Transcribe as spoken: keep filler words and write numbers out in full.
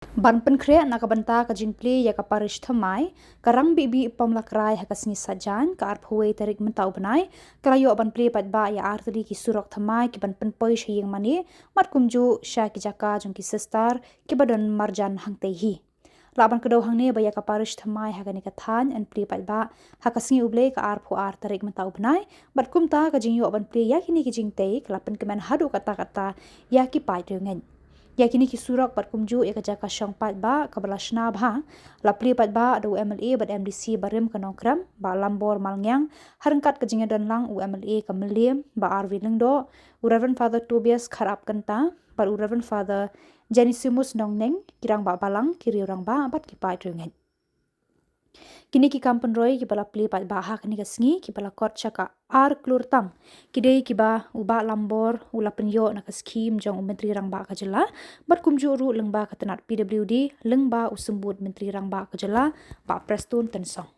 Ban pynkhreh na ka bynta ka jingplie ïa ka Parish Thymmai, ka Rangbih Bih Pamlakrai ha ka sngi Saitjaiñ, ka arphew wei tarik mynta u bnai, ka la ïoh ban plie paidbah ïa artylli ki surok thymmai ki ban pynpoi sha ïing mane, bad kumjuh sha ki jaka jong ki sister ki ba don marjan hangtei hi. Lah ban kdew hangne ba ïa ka Parish Thymmai ha kane ka thaiñ yn plie paidbah ha ka sngi U Blei, ka arphew ar tarik mynta u bnai, bad kumta ka jingïoh ban plie ïa kine ki jingtei ka la pynkmen haduh katta katta ïa ki paid riewngeit. Ïa kine ki surok bad kumjuh ïa ka jaka shong paidbah kaba la shna bha, la plie paidbah da u M L A bad M D C barim ka Nongkrem, Bah Lambor Malngiang, ha ryngkat ka jingïadon lang u M L A ka Mylliem, Bah R V Lyngdoh, u Reverend Father Tobias Kharap Kynta, bad u Reverend Father Genesimus Nongneng, ki rangbah balang, ki riew rangbah bad ki paid riewngeit. Kine ki kam pynroi kiba la plie paidbah ha kane ka sngi, kiba la kot sha ka ar klur tam, ki dei kiba u Bah Lambor u la pynïoh na ka skhim jong u Myntri Rangbah ka jylla, bad kumjuh ruh lyngba ka tnat P W D, lyngba u Symbud Myntri Rangbah ka jylla, Bah Prestone Tynsong.